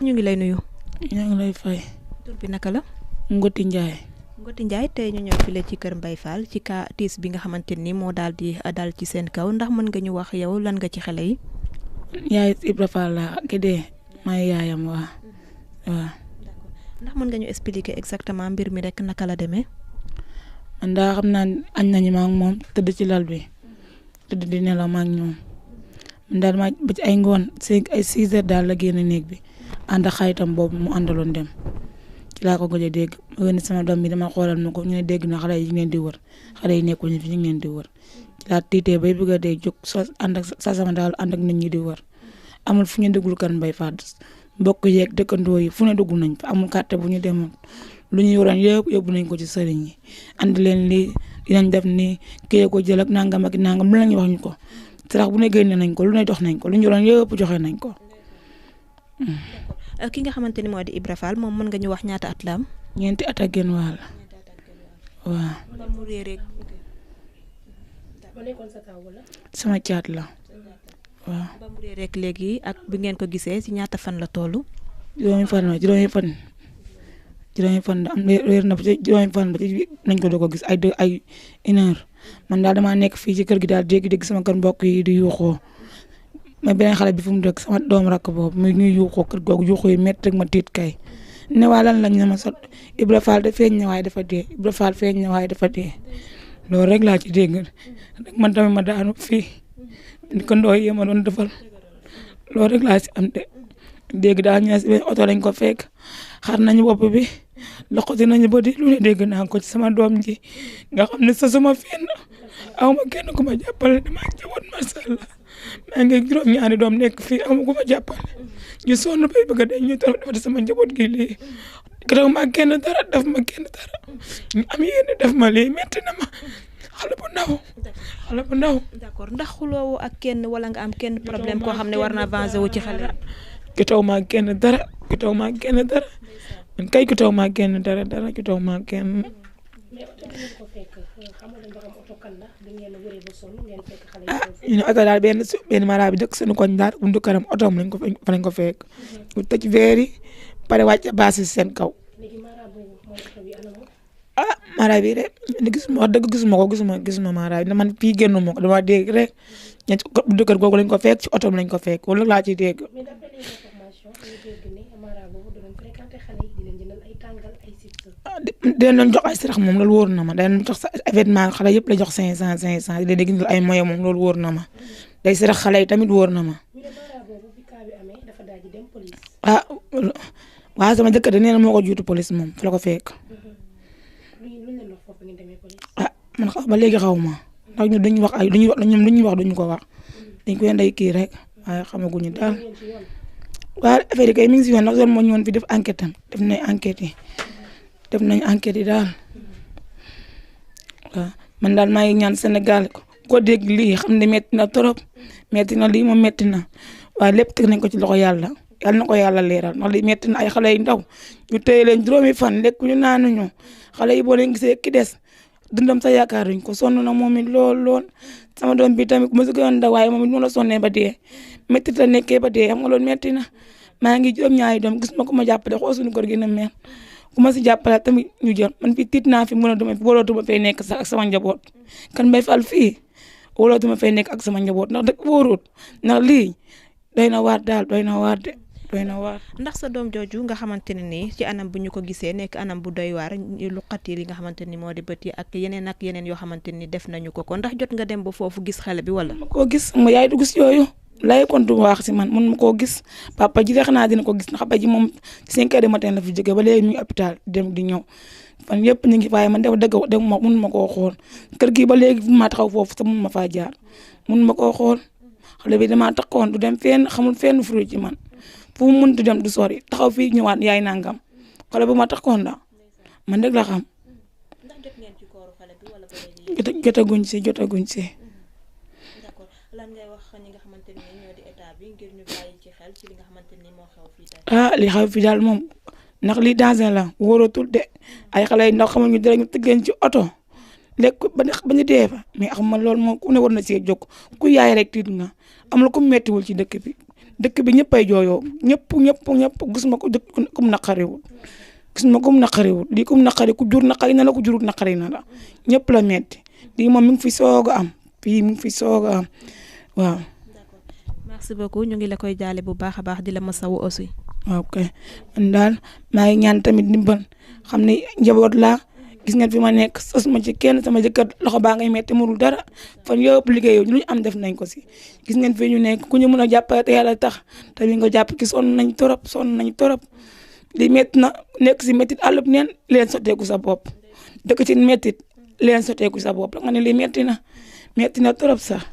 ñu ngi lay nuyu. ñoo ngi lay fay. tur bi naka la. Ngoti Njaay. Ngoti Njaay tey ñu ñëw file ci kër Mbaye Fall ci ka tiis bi nga xamante ni moo daal di dal ci seen kaw ndax mën nga ñu wax yow lan nga ci xale yi. yaay Ibra Fall laa ki dee may yaayam waa. ndax mën nga ñu expliquer exactement mbir mi rek naka la demee. man daa xam naa añ nañu ma ak moom tëdd ci lal bi tëdd di nelaw ma ak ñoom man daal ma ba ci ay ngoon ay 6 heures daal la génn néeg bi ànd ak xaritam boobu mu àndaloon dem ci laa ko gëj a dégg ma ne sama doom bi dama xoolal ma ko ñu ne dégg na xale yi ñu leen di wër xale yi nekkuñu fi ñu ngi leen di wër ci laa tiitee bay bëgg a dee jóg ànd ak sama daal ànd ak nit ñi di wër amul fu ñu duggul kan Mbaye Fall mbokk yeeg dëkkandoo yi fu ne dugg nañ fa amul carte bu ñu demoon lu ñu yoroon yëpp yóbbu nañ ko ci sëriñ yi andi leen lii dinañ def nii kii ko jël ak nangam ak nangam lu la ñuy wax ñu ko sarax bu ne génne nañ ko lu ne dox nañ ko lu ñu yoroon yëpp joxe nañ ko. ki nga xamante ni moo di Ibra Fall moom mën nga ñu wax ñaata at la am. 4 at ak genn wàll waaw. sama caat la waaw. ba mu réer rek léegi ak bi ngeen ko gisee ci ñaata fan la toll. juróomi fan am réer na juróomi fan ba ci nañ ko doog a gis ay 1 heure man daal damaa nekk fii ci kër gi daal dégg sama kër mbokk yi di yuuxoo mais beneen xale bi fu mu dëkk sama doom rakk boobu muy ñuy yuuxoo kër googu yuuxoo yi métti rek ma tiit kay ne waa lan lañ ne ma sot Ibra Fall de feeñ na waaye dafa dee Ibra Fall feeñ na waaye dafa dee loolu rek laa ci dégg rek man tamit ma daanu fii ni ko ndooy yi ma doon defal loolu rek laa si am de dégg daal ñu ne si benn oto lañ ko fekk xar nañu bopp bi loxoti nañu ba di lu ne dégg naa ko ci sama doom ji nga xam ne sa suma fenn aw ma kenn ku ma jàppale damaa njaboot macha allah maa ngi juróom-ñaari doom nekk fii aw ma ku ma jàppale ñu sonn bay bëgg a dee ñu toog dafa sama njaboot gi lii def ma kenn dara def ma kenn dara ñu am yéene def ma lii metti na ma xale bu ndaw. d'accord ndax xuloo ak kenn wala nga am kenn problème koo xam ne war naa venger wu ci xale. gitaw maa kenn dara man kay gitaw maa kenn dara gitaw maa kenn. ñu ne oto daal benn mara bi dëkk suñu koñ daal buntu këram oto am lañ ko fekk ñu tëj veer yi pare wàcce baasi seen kaw. mara bi rek gisuma wax dëgg gisuma mara bi man fii génn ma ko dama dégg rek ñett buntu kër googu lañ ko fekk ci oto lañ ko fekk wala laa ciy dégg. dinañ jox ay sarax moom loolu wóor na ma dinañ jox sa événement xale yëpp la jox 500 di leen ay moyens moom loolu wóor na ma day sarax xale yi tamit wóor na ma. waaw sama jëkkër de nee na moo ko juutu police moom fa la ko fekk. man ba léegi xaw ma ndax ñun duñu wax ñoom lu ñuy wax duñu ko wax dañ koy ndey kii rek waaye xamaguñu daal. waaw affaire yi kay mi ngi si yoon ndax yoon moo ñëwoon fi def enquête am def nañ enquête yi daal waaw man daal maa ngi ñaan Sénégal ko dégg lii xam ne metti na trop metti na lii moom metti na waaye lépp teg nañ ko ci loxo yàlla na ko yàlla leeral ndax lii metti na ay xale yu ndaw ñu téye leen juróomi fan lekk ñu naanuñu xale yi boo leen gisee ki des dundam sa yaakaaruñ ko sonn na moom it lool sama doom bi tamit mu si gën ndaw waaye moom it mu la sonnee ba dee metti la nekkee ba dee xam nga loolu metti na maa ngi juróom-ñaari doom gis ma ko ma jàppale xool suñu kër gi na mel ku ma si jàppale tamit ñu jël man fii tiit naa fi wóolootuma fay nekk sax ak sama njaboot kan Mbaye Fall fii wóolootuma fay nekk ak sama njaboot ndax dëgg wóorut ndax lii doy na waar daal doy na waar de doy na waar. ndax sa doom jooju nga xamante ne nii ci anam bu ñu ko gisee nekk anam bu doy waar lu xat yi li nga xamante ni moo di bët yi ak yeneen yoo xamante ni def nañu ko ndax jot nga dem ba foofu gis xale bi wala. ma koo gis ma yaay du gis yooyu lay kon du wax si man mun ma koo gis papa ji de xanaa dina ko gis ndax papa ji moom 5 heures du matin la fi jógee ba léegi ñu ngi hôpital dem di ñëw fan yëpp ñu ngi waaye man dafa dëgg dem ma mun ma koo xool kër gi ba léegi fu ma taxaw foofu te mun ma faa jaar mun ma koo xool xale bi damaa taxawoon du dem fenn xamul fenn furu ci man fu mu mënti dem du sori taxaw fii ñëwaat yaay nangam xale bu ma taxawoon daal man rek la xam. jotaguñ si. lan ngay wax ñi nga xamante ni ñoo di état bi ngir ñu bàyyi ci xel ci li nga xamante ni moo xew fii tey. li xew fii daal moom ndax li danger la wóoratul de ay xale yi ndax xamuñu dara ñu tëgg leen ci oto lekk ba ñu dee fa mais xam nga loolu moom ku ne war na see jóg ku yaay rek tiit nga am la ku méttiwul ci dëkk bi dëkk bi ñëppay jooyoo ñëpp gisuma ko dëkk kum naqariwul gisuma kum naqariwul lii kum naqari ku jur naqari na la ku jurut naqari na la ñëpp la metti lii moom mi ngi fi soog a am fii mi ngi fi soog a am waaw. merci beaucoup ñu ngi la koy jaale bu baax a baax di la masawu aussi. waaw kay man daal maa ngi ñaan tamit ndimbal xam ne njaboot laa gis ngeen fi ma nekk sosuma ci kenn sama jëkkër loxo baa ngay metti mënul dara fan yëpp liggéeyoo lu ñu am def nañ ko si gis ngeen fi ñu nekk ku ñu mën a jàppale te yàlla tax tamit nga jàpp ki sonn nañ torop li métti na nekk si méttit àllub neen leen sotteeku sa bopp dëkk ci méttit leen sotteeku sa bopp nga ne li métti na torop sax